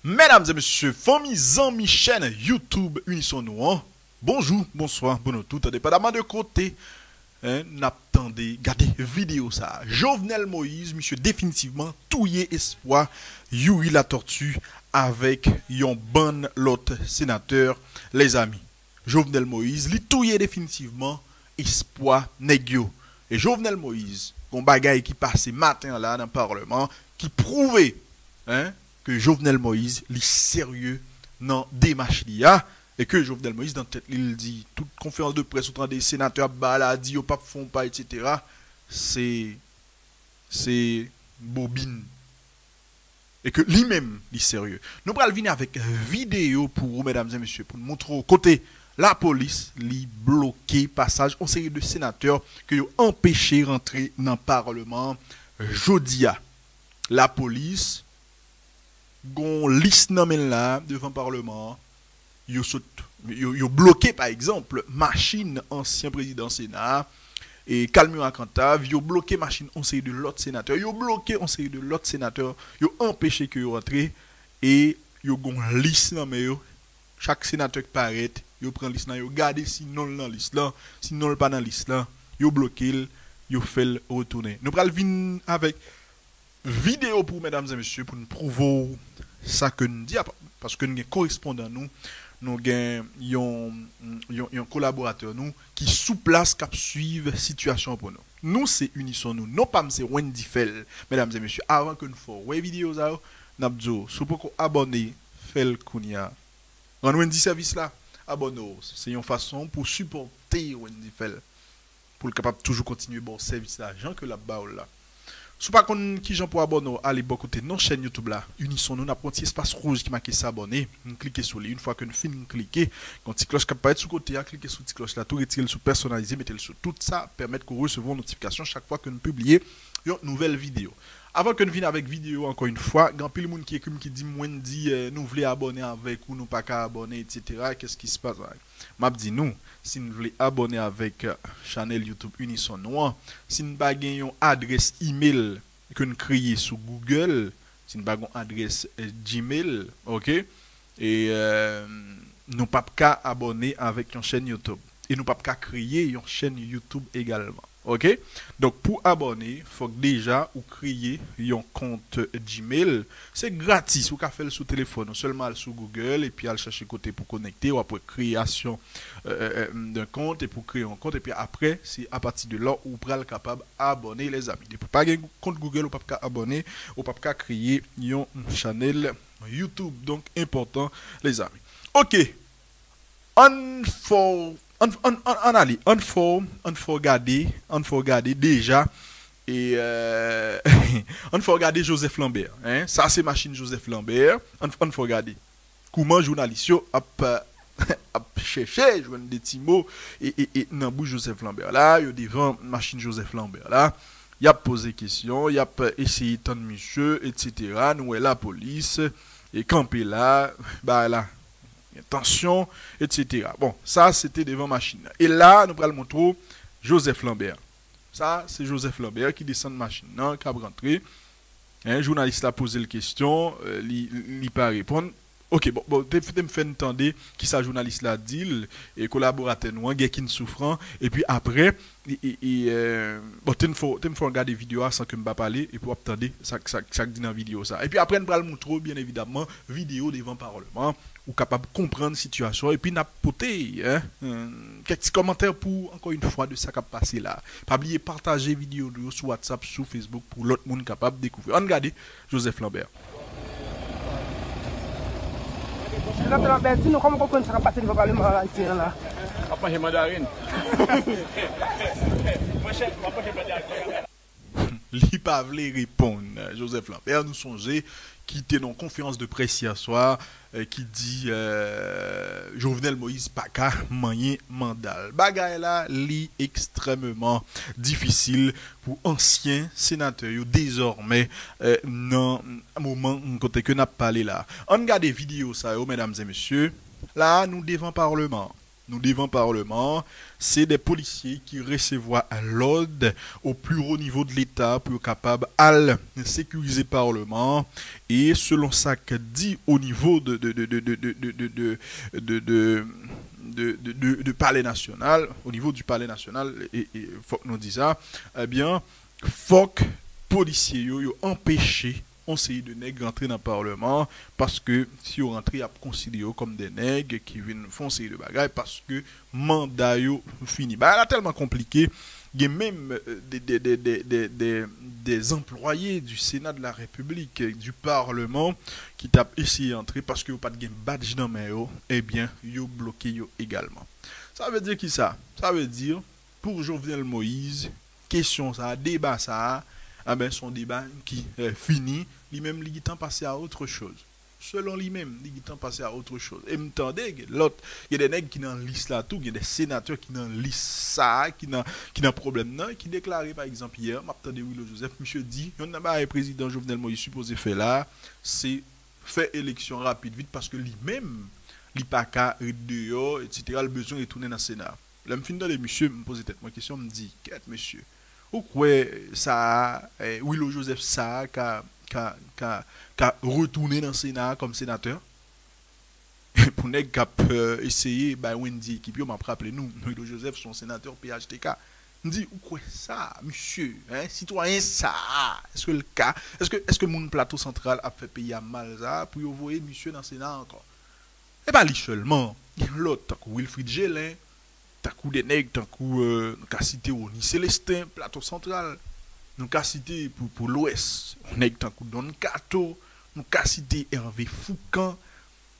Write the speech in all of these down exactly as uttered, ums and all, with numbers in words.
Medam e mesye, fanmi, zanmi chèn YouTube Unison nou an, bonjou, bonswa pou nou tout, endepandaman de kote, en, n ap tande, gade videyo sa a. Jovenel Moïse, misye definitivman touye espwa Youri Latortue avèk yon bann lòt senatè, lèzami. Jovenel Moïse, li touye definitivman espwa nèg yo. E Jovenel Moïse, gon bagay ki pase maten an la nan palman, ki pwouve, en, ke Jovenel Moïse, li serye nan demach li a, e ke Jovenel Moïse, nan tèt li, li di, tout konferans de près ou tande senatè ap ba la, di yo p ap fè yon pa, etsetera, se, se bobin. E ke li menm, li serye. Nou pral vini avèk videyo pou ou, medam e mesye, pou n montre w kote lapolis, li bloke pasaj yon seri de senatè ke yo anpeche rantre nan palman an jodi a. Lapolis, gon lis nan men l la, devan palman an, yo sot, yo, yo bloke, pa egzanp, machin ansyen prezidan Sena a, e Calmur Alcantara, yo bloke machin yon seri de lòt senatè, yo bloke yon seri de lòt senatè, yo anpeche ke yo rantre, e yo gon lis nan men yo. Chak senatè ki parèt, yo pran lis lan, yo gade si non l nan lis lan, si non l pa nan lis lan, yo bloke l, yo fè l retounen. Nou pral vin avèk videyo pou ou, medam e mesye, pou n pwouve w sa ke n di a, paske n gen korespondan nou, nou gen yon, yon, yon kolaboratè nou ki sou plas k ap swiv sitiyasyon an pou nou. Nou se Unison nou, non pa m se Wendy Fèl. Medam e mesye, avan ke n fè w wè videyo sa yo, n ap di w, si w poko abòne, fè l kounye a. Rann Wendy sèvis la, abòne w. Se yon fason pou w sipòte Wendy Fèl, pou l kapab toujou kontinye ba w sèvis la jan ke l ap ba w l la. Si w pa konn kijan pou w abòne w, ale bò kote non chèn YouTube la, Unison nou, n ap wè yon ti espas wouj ki make s'abonner, n klike sou li. Yon fwa ke n fin klike, gon ti klòch k ap parèt sou kote a, klike sou ti klòch la tou, retire l sou pèsonalize, mete l sou tout, sa pèmèt ke w resevwa yon notifikasyon chak fwa ke n pibliye yon nouvèl videyo. Avan ke n vin avèk videyo, ankò yon fwa, gen anpil moun ki ekri m, ki di m, Wendy, eh, nou vle abòne avèk ou, nou pa ka abòne, etsetera. Qu'est-ce qui se passe? M ap di nou, si n vle abòne avèk, eh, chanèl YouTube Unison nou an, si n pa gen yon adrès email ke n kreye sou Google, si n pa gen yon adrès, eh, Gmail, oke? E, eh, nou p ap ka abòne avèk yon chèn YouTube. E nou p ap ka kreye yon chèn YouTube egalman. Oke? Donk, pou abòne, fòk deja ou kreye yon kont Gmail. Se gratis, ou ka fè l sou telefòn ou. Sèlman al sou Google epi al chèche kote pou konekte. W ap wè kreyasyon, euh, euh, d'un compte, epi ou kreye yon kont. Epi apre, se apati de la ou pral kapab abòne, lèzami. Depi w pa gen kont Google, ou p ap ka abòne, ou p ap ka kreye yon chanèl YouTube. Donk, enpòtan, lèzami. Oke. Ann fè w, ann, ann, ann, ann ale, ann fè w, ann fè w gade, ann fè w gade deja, e, euh, ann fè w gade Joseph Lambert, en. Sa se machin Joseph Lambert. Ann, ann fè w gade kouman jounalis yo ap, ap chèche jwenn de ti mo e, e, e nan bouch Joseph Lambert la, yo devan machin Joseph Lambert la. Y ap poze kesyon, y ap eseye tann misye, etsetera. Nou wè lapolis e kanpe la, bagay la gen tansyon, etsetera. Bon, sa se te devan machin nan. E la, nou pral montre w Joseph Lambert. Sa se Joseph Lambert ki desann machin nan, k ap rantre. En, jounalis la poze l kesyon, euh, li, li pa reponn. Oke, bon, bon, te, te m fè n tande kisa jounalis la di l, e kolaboratè nou an, Guerquin Souffrant, epi apre, e, e, e, euh, bon, te m fè, te m fè w gade videyo a san ke m pa pale, epi w ap tande sa, sa, sa k di nan videyo sa. Epi apre, n pral montre w, byen evidamman, videyo devan palman, ou kapab konprann sitiyasyon, epi n ap pote, en, euh, kèk ti kòmantè pou, ankò yon fwa, de sa k ap pase la. Pa bliye pataje videyo nou yo sou WhatsApp, sou Facebook, pou lòt moun kapab dekouvri. Ann gade Joseph Lambert. Senatè Lambert, di nou kòman w konprann sa k ap pase devan palman ayisyen an la? W ap manje mandarin. Monchè, w ap manje mandarin. Li pa vle reponn. Joseph Lambert, nou sonje, ki te nan yon konferans de près yè swa, eh, ki di, eh, Jovenel Moïse pa ka manyen manda l. Bagay la, li ekstrèmeman difisil pou ansyen senatè yo dezòmè, eh, nan moman kote ke n ap pale la. Ann gade videyo sa yo, medam e mesye. La a, nou devan palman an. Nou devan Parleman an, se de polisye ki resevwa lòd o pli wo nivo de Leta pou yo kapab al sekirize Parleman an, e selon sa k di o nivo de, de, de, de, de, de, de, de, de, de, de, de, de, de Palè Nasyonal, o nivo di Palè Nasyonal, e, e, fòk nou di sa, ebyen, fòk polisye yo, yo anpeche yon seri de nèg rantre nan Palman an, paske si yo rantre, y ap konsidere yo kòm de nèg ki vin fè yon seri de bagay, paske manda yo fini. Bagay la tèlman konplike, gen menm, euh, de, de, de, de, de, de, des employés du Sénat de la République, euh, du Parlement, ki t ap eseye antre paske yo pa t gen badj nan men yo, ebyen, yo bloke yo egalman. Sa vle di ki sa? Sa vle di, pou Jovenel Moïse, kesyon sa a, deba sa a, enben, se yon deba ki, euh, fini, li menm, li gentan pase a autre chose. Selon li menm, li gentan pase a autre chose. E m tande gen lòt, gen de nèg ki nan lis la tou, gen de senatè ki nan lis sa a, ki nan, ki nan pwoblèm nan, ki deklare, pa egzanp, yè, m ap tande Willo Joseph, misye di, yonn nan bagay prezidan Jovenel Moïse sipoze fè la, se fè eleksyon rapid vit, paske li menm, li pa ka ret deyò, etsetera, li bezwen retounen nan Sena. Lè m fin tande misye, m poze tèt mwen kesyon, m di, kèt, mesye, ou kwè sa a, eh, Willo Joseph sa a ka, ka, ka, ka retounen nan Sena a kòm senatè? Pou nèg k ap, euh, eseye bay Wendy ekip yo, m ap raple nou, Willo Joseph se yon senatè P H T K. M di, ou kwè sa, misye, hein, sitwayen sa a, èske l ka, èske, èske moun Plato Santral ap fè peyi a mal sa a pou yo voye misye nan Sena ankò? E pa li sèlman, gen lòt, tankou Wilfrid Gelin, tankou de nèg, tankou, euh, nou ka site Rony Célestin, Plato Santral, nou ka site pou, pou Lwès, yon nèg tankou Don Kato, nou ka site Hervé Fourcand,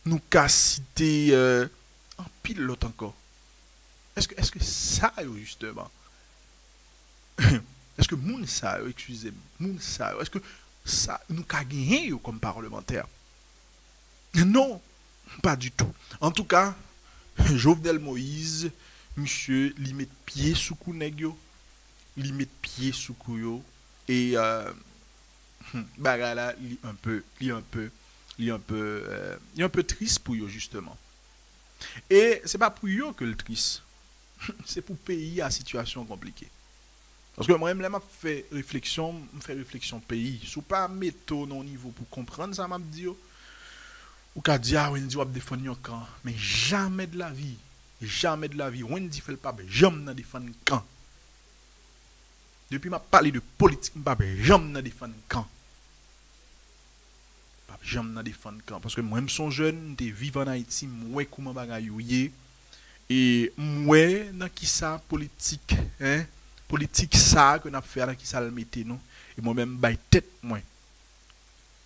nou ka site, euh, anpil lòt ankò. Èske, èske sa yo, jisteman, èske moun sa yo, eskize m, moun sa yo, èske sa, nou ka genyen yo kòm palmantè? Non, pa ditou. Antouka, Jovenel Moïse, misye, li met pye sou kou nèg yo, li met pye sou kou yo, e, euh, hmm, bagay la, li enpe, li enpe, li enpe, euh, li enpe tris pou yo, jisteman. E se pa pou yo ke l tris. Se pou peyi a, sitiyasyon konplike. Paske mwen menm, lè m ap fè refleksyon, m fè refleksyon peyi. Si w pa mete w nan yon nivo pou konprann sa m ap di yo, ou ka di, a, Wendy, w ap defann yon kan. Men jamè de la vi, jamè de la vi, Wendy fè l p ap janm nan defann kan. Depi m ap pale de politik, m p ap janm nan defann kan. P ap janm nan defann kan. Paske mwen, m se yon jèn, m te viv ann Ayiti, m wè kouman bagay yo ye. E m wè nan kisa politik, hein, politik sa a ke n ap fè a, nan kisa l mete nou. E mwen menm, m bay tèt mwen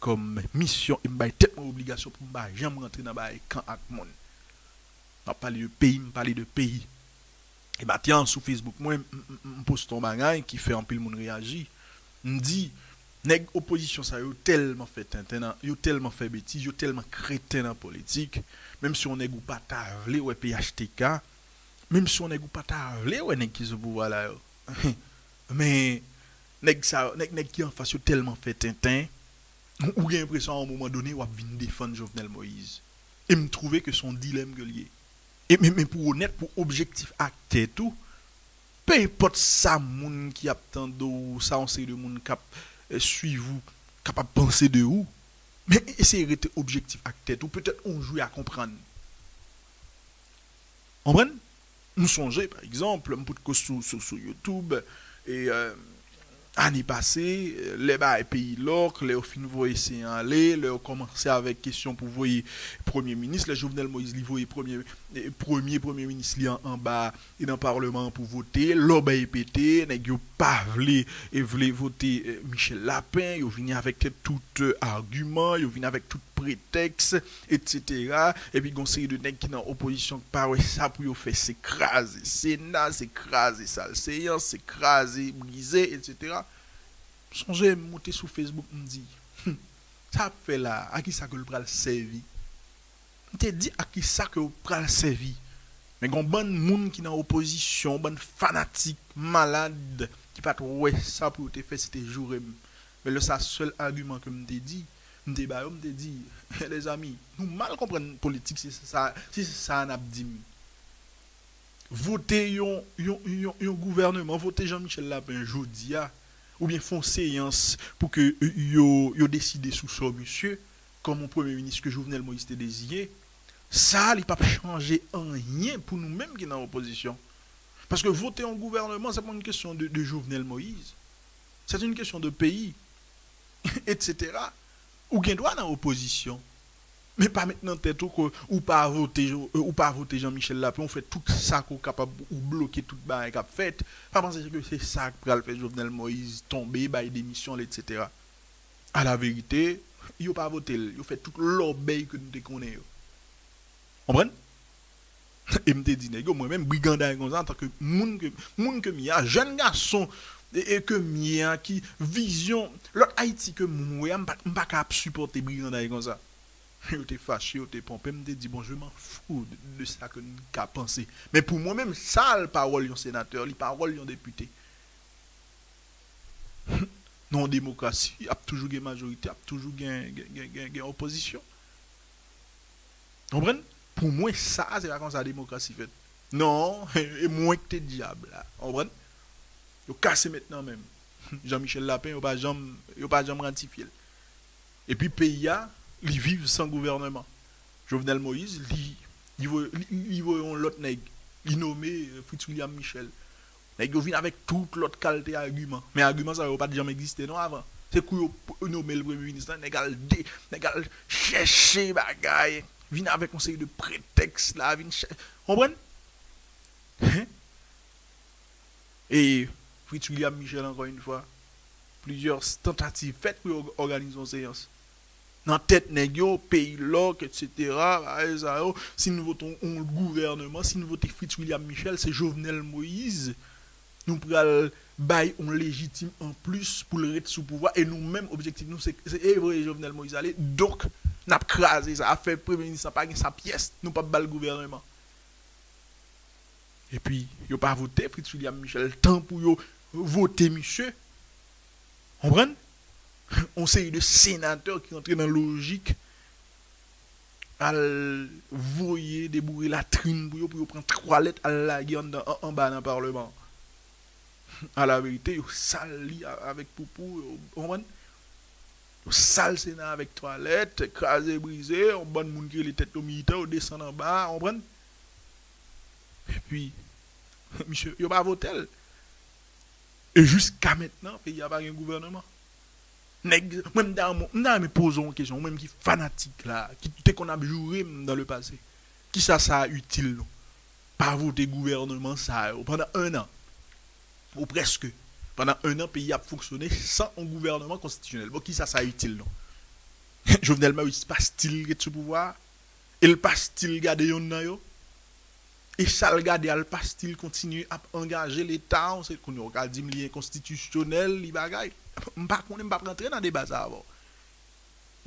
kòm misyon, e m bay tèt mwen obligasyon pou m pa janm rantre nan bagay kan ak moun. M ap pale de peyi, m pale de peyi. E maten an, sou Facebook mwen, m, m, m poste yon bagay ki fè anpil moun reyaji. M di, nèg opozisyon sa yo tèlman fè tenten nan, yo tèlman fè betiz, yo tèlman kreten nan politik, menm si yon nèg ou pa ta vle wè P H T K, menm si yon nèg ou pa ta vle wè nèg ki sou pouvwa la yo. Men, nèg sa yo, nèg, nèg ki anfas yo tèlman fè tenten, ou, ou gen enpresyon a yon moman done, w ap vin defann Jovenel Moïse. E m twouve ke se yon dilèm ke l ye. E men, men pou onèt, pou objektif ak tèt ou, pe enpòt sa moun ki ap tande w, sa yon seri de moun k ap, eh, swiv ou, kapab panse de ou, men eseye rete objektif ak tèt ou. Petèt yon jou y a konprann. Konprann? M sonje, pa egzanp, m potko sou, sou, sou YouTube, e, euh, ane pase, lè bagay peyi lòk, lè yo fin voye Senyè an ale, lè yo kòmanse avèk kesyon pou voye premye minis, lè Jovenel Moïse li voye premye, eh, premye premye minis li an, anba, e nan palman an pou vote, lòbèy pete, nèg yo pa vle, e vle vote, eh, Michel Lapin, yo vini avèk tout, eh, agiman, yo vini avèk tout pretèks, etsetera. Epi gon seri de nèg ki nan opozisyon ki pa wè sa pou yo fè, se kraze Sena, se kraze sal seyans, se kraze, brize, etsetera. M sonje m moute sou Facebook, m di, hmm, sa ap fè la, a kisa ke l pral sèvi? M te di, a kisa ke w pral sèvi? Men gon bann moun ki nan opozisyon, bann fanatik, malad, ki pa t wè sa pou yo te fè, se te joure m. Men lè sa sèl agiman ke m te di, m te ba yo, m te di, lèzami, nou mal konprann politik, si se sa, si se sa n ap di m. Vote yon, yon, yon, yon gouvènman, vote Jean Michel Lapin jodi a, oubyen fè yon seyans pou ke yo, yo deside sou sò misye, kòm yon premye minis ke Jovenel Moïse te deziye, sa li p ap chanje anyen pou nou menm ki nan opozisyon. Paske vote yon gouvènman, se pa yon kesyon de, de Jovenel Moïse. Se yon kesyon de peyi, etsetera. Ou gen dwa nan opozisyon. Men pa met nan tèt ou ke ou pa vote, ou pa vote Jean Michel Lapin, ou fè tout sa ke ou kapab, ou bloke tout bagay k ap fèt. Pa panse ke se sa k pral fè Jovenel Moïse tonbe, bay demisyon l, etsetera. A la verite, yo pa vote l, yo fè tout lòbèy ke nou te konnen yo. Konprann? E m te di nèg yo, mwen menm, briganday konsa, antanke moun ke, moun ke m ye a, jèn gason e, e ke m ye a, ki vizyon lòt Ayiti ke m wè a, m pa, m pa ka ap sipòte briganday konsa. Yo te fache, yo te ponpe, m te di, bon, je m'en fous de, de sa ke n ka panse. Men pou mwen menm, sa l pawòl yon senatè, li pawòl yon depite. Nan yon demokrasi, ap toujou gen majorite, ap toujou gen, gen, gen, gen, gen opozisyon. Konprann? Pou mwen, sa, se pa konsa demokrasi fèt. Non, e mwen ki te dyab la. Konprann? Yo kase mèt nan men m. Jean Michel Lapin, yo pa janm, yo pa janm ratifye l. Epi peyi a, li viv san gouvènman. Jovenel Moïse, li, li voye, li, li voye yon lòt nèg. Li nome, euh, Fritz William Michel. Nèg yo vin avèk tout lòt kalte agiman. Men agiman sa yo pa t janm egziste non avan. Se kou yo p-, nome l premye minis lan, nèg al de, nèg al chèche bagay, vin avèk yon seri de pretèks la, vin chè-, konprann? Hein? E Fritz William Michel, ankò yon fwa, plizyè tantativ fèt pou yo òganize yon seyans. Nan tèt nèg yo, peyi lòk, etsetera, bagay sa yo, si n vote yon, yon gouvènman, si n vote Fritz William Michel, se Jovenel Moïse, nou pral bay yon lejitim anplis pou l ret sou pouvwa, e nou menm, objektif nou, se, se, e voye Jovenel Moïse ale, donk, n ap kraze sa, afè premye minis lan pa gen sa pyès, nou p ap ba l gouvènman. Epi, yo pa vote Fritz William Michel tan pou yo vote misye. Konprann? Yon seri de senatè ki rantre nan lojik al voye deboure latrin pou yo, pou yo pran twalèt al lage anndan, an, anba nan palman. A la verite, yo sal li a-, avèk poupou, yo, konprann? Yo sal Sena avèk twalèt, kraze brize, yon bann moun ki rele tèt yo militan, yo desann anba, konprann? Epi, misye, yo pa vote l. E jiska mentnan, peyi a pa gen gouvènman. Nèg, mwen, m ta renmen, m ta renmen poze w yon kesyon, ou menm ki fanatik la, ki te konn ap joure m dans le passé. Kisa sa itil nou? Pa vote gouvènman sa yo pandan en an. Ou prèske. Pandan en an, peyi a ap fonksyone san yon gouvènman konstitisyonèl. Bon, kisa sa itil nou? Jovenel Moïse pa still ret sou pouvwa a? E l pa still gade yonn nan yo? E sa l gade a, l pa still kontinye ap angaje Leta a? Se kounye a w ka di m li enkonstitisyonèl, li bagay. M pa konnen, m p ap rantre nan deba sa a avè w.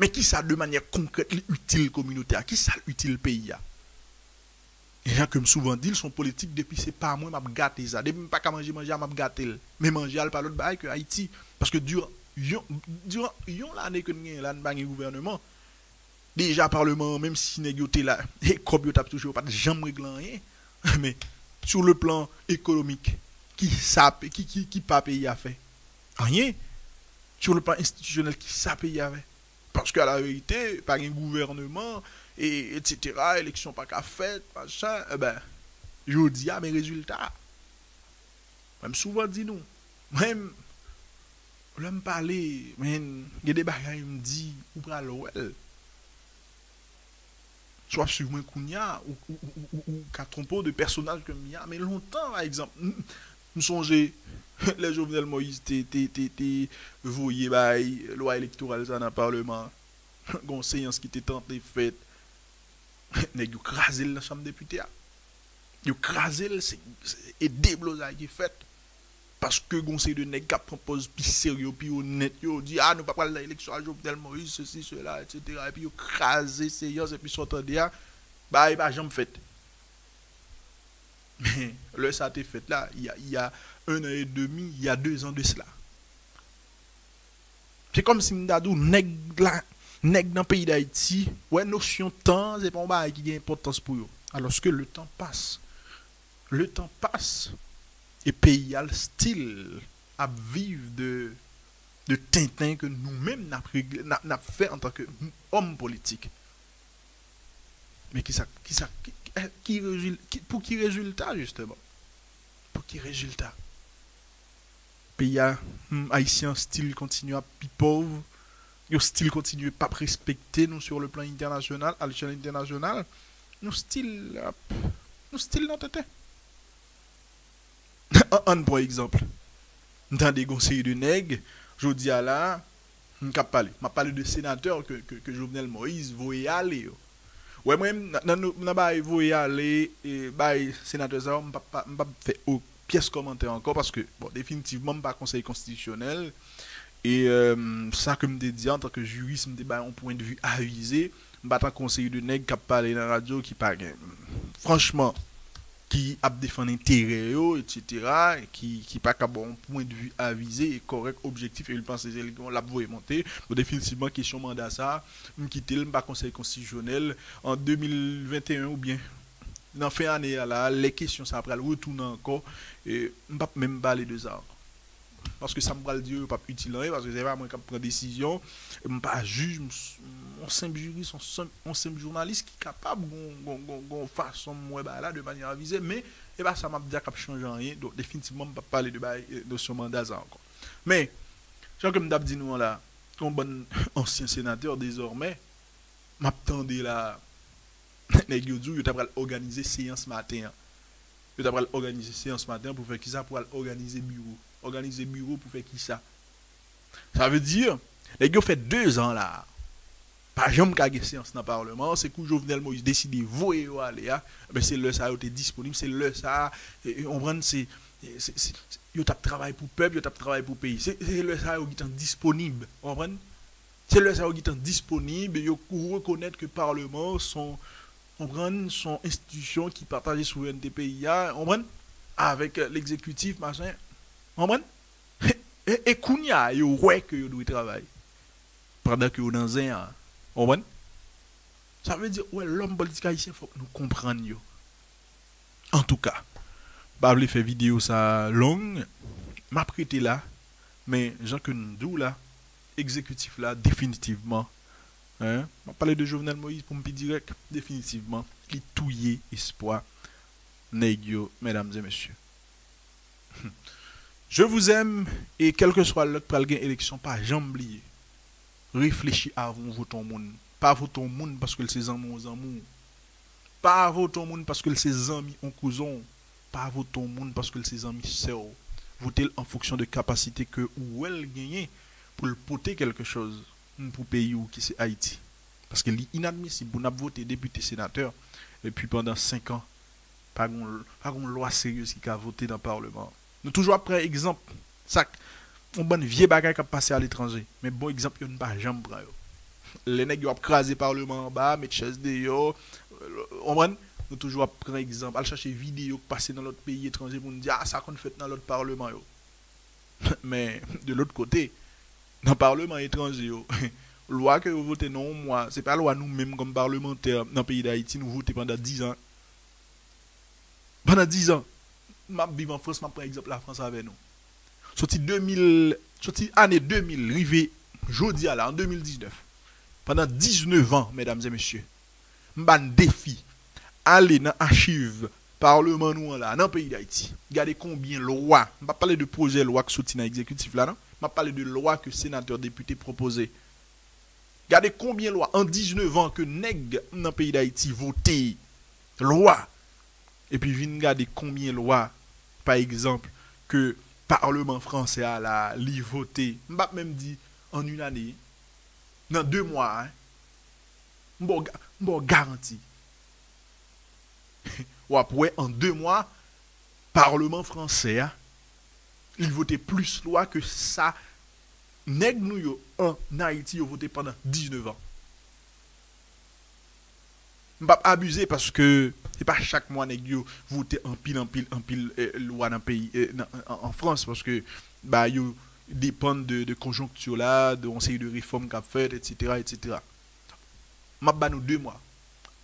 Men kisa de manyè konkrèt li itil kominote a? Kisa l itil peyi a? E jan ke m souvan di l, se yon politik depi se pa mwen m ap gate sa. Depi m pa ka manje manje a, m ap gate l. Men manje a, l pa lòt bagay ke Ayiti. Paske diran yon, diran yon lane ke n genyen la, n pa gen gouvènman. Deja palman an, menm si nèg yo te la, e kòb yo t ap touche, yo pa t janm regle anyen. Men, sur le plan économique, ki sa pe-, ki, ki, ki pa peyi a fè? Anyen. Sur le plan institutionnel, ki sa peyi a fè? Paske a la verite, pa gen gouvènman, e, etsetera, eleksyon pa ka fèt, machin, e ben, jodi a, men rezilta a. Mwen, m souvan di nou, mwen, lè m pale, men, gen de bagay m di, ou pral wè l. Si w ap swiv mwen kounye a, ou, ou, ou, ou, ou ka twonpe w de pèsonaj ke m ye a. Men lontan, pa egzanp, m, m sonje lè Jovenel Moïse te, te, te, te voye bay lwa elektoral sa nan palman an. Gon seyans ki te tante fèt. Nèg yo kraze l nan chanm depite a. Yo kraze l, se, se, e deblozay ki fèt. Paske gon seri de nèg k ap pran pòz pi serye, pi onèt, yo di, a, nou pa pral nan eleksyon a Jovenel Moïse, sesi, sela, etsetera. Epi yo kraze seyans, epi sa w tande a, bagay pa janm fèt. Men, lè sa te fèt la, il y a, il y a un an et demi, il y a deux ans de cela. Se kòmsi m ta di w, nèg la, nèg nan peyi Dayiti, wè nosyon tan, se pa yon bagay ki gen enpòtans pou yo. Alòske le temps passe. Le tan pas e peyi a still ap viv de, de tenten ke nou menm n ap regle, n ap, n ap fè antanke òm politik. Men kisa, kisa, ki, ki, ki rezil-, ki, pou ki rezilta, jisteman? Pou ki rezilta? Peyi a, hmm, Ayisyen an still kontinye ap pi pòv. Yo still kontinye p ap respekte nou sur le plan international, à l'échelle internationale. Nou still ap, nou still nan tenten. An, ann pran egzanp. M tande gon seri de nèg, jodi a la, m k ap pale. M ap pale de senatè ke, ke, ke Jovenel Moïse voye ale yo. Wè mwen, nan, nan, nan bay voye ale, e, bay senatè sa yo, m p ap, m p ap fè o-, pyès kòmantè ankò, paske, bon, definitivman, m pa Konsèy Konstitisyonèl, e, euh, sa ke m te di antanke jiris, m te bay yon pwendvi avize, m pa tankou yon seri de nèg k ap pale nan radyo ki pa gen, franchman, ki ap defann enterè yo, etsetera, e ki, ki pa ka ba yon pwendvi avize e kòrèk, objektif, e l panse se li l ap voye monte. Bon, definitivman, kesyon manda sa, m kite l, m pa Konsèy Konstitisyonèl. An de mil venteyen oubyen nan fen ane a la, lè kesyon sa a pral retounen ankò, e, m p ap menm pale de sa ankò. Paske sa m pral di yo, yo p ap itil anyen, paske se pa mwen k ap pran desizyon, m pa jij, m s-, m yon senp jiris, yon senp, yon senp jounalis ki kapab gon, gon, gon, gon fason m wè bagay la de manyè avize, men e pa sa m ap di a k ap chanje anyen. Donk, definitivman, m p ap pale de bagay, e, nosyon manda sa ankò. Men, jan ke m t ap di nou an la, yon bann ansyen senatè, dezòmè, m ap tande la, nèg yo di w yo ta pral òganize seyans maten an. Yo ta pral òganize seyans maten an pou fè kisa? Pou al òganize biwo. Òganize biwo pou fè kisa? Sa vle di, nèg yo fè dezan la. Pa janm ka gen seyans nan palman an. Se kou Jovenel Moïse deside voye yo ale a, men se lè sa a yo te disponib. Se lè sa a, e, e, konprann, se, se, se, se, yo t ap travay pou pèp, yo t ap travay pou peyi. Se, se lè sa a yo gentan disponib. Konprann? Se lè sa yo gentan disponib, yo rekonèt ke palman an se yon, konprann, se yon enstitisyon ki pataje souverènte peyi a, konprann, avèk, euh, legzekitif, machin, konprann? E, e, e kounye a, yo wè ke yo dwe travay pandan ke yo nan zen an, konprann? Sa vle di, wè, lòm politik ayisyen, fòk nou konprann yo. Antouka, m pa vle fè videyo sa long, m ap rete la, men jan ke n di w la, egzekitif la, definitivman, hein, m ap pale de Jovenel Moïse pou m pi dirèk, definitivman, li touye espwa nèg yo, medam e mesye. Je vous aime, e kèlkeswa lè k pral gen eleksyon, pa janm bliye. Reflechi avan w vote yon moun. Pa vote yon moun paske l se zanmi w, zanmi w. Pa vote yon moun paske l se zanmi yon kouzen w. Pa vote yon moun paske l se zanmi sè w. Vote l an fonksyon de kapasite ke ou wè l genyen pou l pote kèlkechoz pou peyi w ki se Ayiti. Paske li inadmisib pou n ap vote depite, senatè, epi pandan senk an, pa gon, pa gon lwa serye ki ka vote nan palman an. Nou toujou ap pran egzanp, sa k, yon bann vye bagay k ap pase aletranje, men bon egzanp yo n pa janm pran yo. Lè nèg yo ap kraze palman anba, met chèz deyò, konprann? Nou toujou ap pran egzanp, al chache videyo k pase nan lòt peyi etranje pou n di, a, sa konn fèt nan lòt palman yo. Men, de lòt kote, nan palman etranje yo, lwa ke yo vote nan yon mwa, se pa lwa nou menm kòm palmantè nan peyi Dayiti nou vote pandan diz an. Pandan diz an, m ap viv an Frans, m ap pran egzanp Lafrans avè nou. Soti de mil, soti ane de mil rive jodi a la, an de mil diznèf, pandan diznèf an, medam e mesye, m ba n defi, ale nan achiv palman nou an la, nan peyi Dayiti, gade konbyen lwa, m p ap pale de pwojè lwa k soti nan egzekitif la, non, m ap pale de lwa ke senatè, depite pwopoze. Gade konbyen lwa an diznèf an ke nèg nan peyi Dayiti vote lwa, epi vin gade konbyen lwa, pa egzanp, ke palman fransè a la, li vote, m p ap menm di an une année, nan de mwa, hein, m ba w ga-, m ba w garanti. W ap wè an de mwa, palman fransè a, li vote plis lwa ke sa nèg nou yo ann Ayiti yo vote pandan diznèf an. M p ap abize paske se pa chak mwa nèg yo vote anpil, anpil, anpil, eh, lwa nan peyi, eh, nan, an, an Frans, paske ba yo depann de, de konjonkti la, de yon seri de refòm k ap fèt, etsetera, etsetera. M ap ba nou de mwa.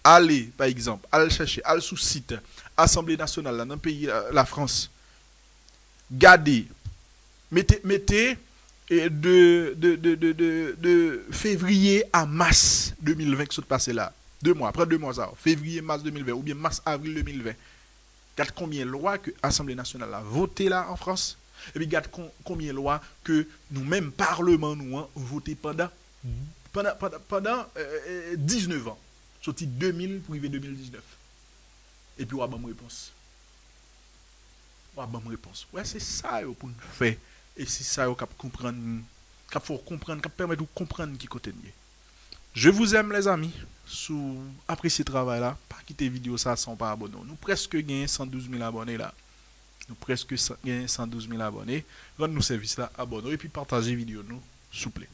Ale, pa egzanp, al chèche, al sou sit Asanble Nasyonal la nan peyi, euh, Lafrans. Gade, mete, mete, e, de, de, de, de, de, de fevriye a mas de mil ven ki sot pase la. De mwa, pran de mwa sa yo. Fevriye, mas de mil ven, oubyen mas, avril de mil ven. Gad konbyen lwa ke Asanble Nasyonal la vote la an Frans. Epi gad kon-, konbyen lwa ke nou menm, palman nou an, vote pandan, pandan, pandan, pandan, euh, euh, diznèf an. Soti de mil pou rive de mil diznèf. Epi w a ban m repons. W a ban m repons. Wè, se sa yo pou n fè. E se sa yo k ap konprann, k ap fè w konprann, k ap pèmèt ou konprann ki kote n ye. Je vous aime, les amis. Si w apresye travay la, pa kite videyo sa san w pa abòne w. Nou prèske gen san douz mil abòne la. Nou prèske san, gen san douz mil abòne. Rann nou sèvis la, abòne w epi pataje videyo nou, souple.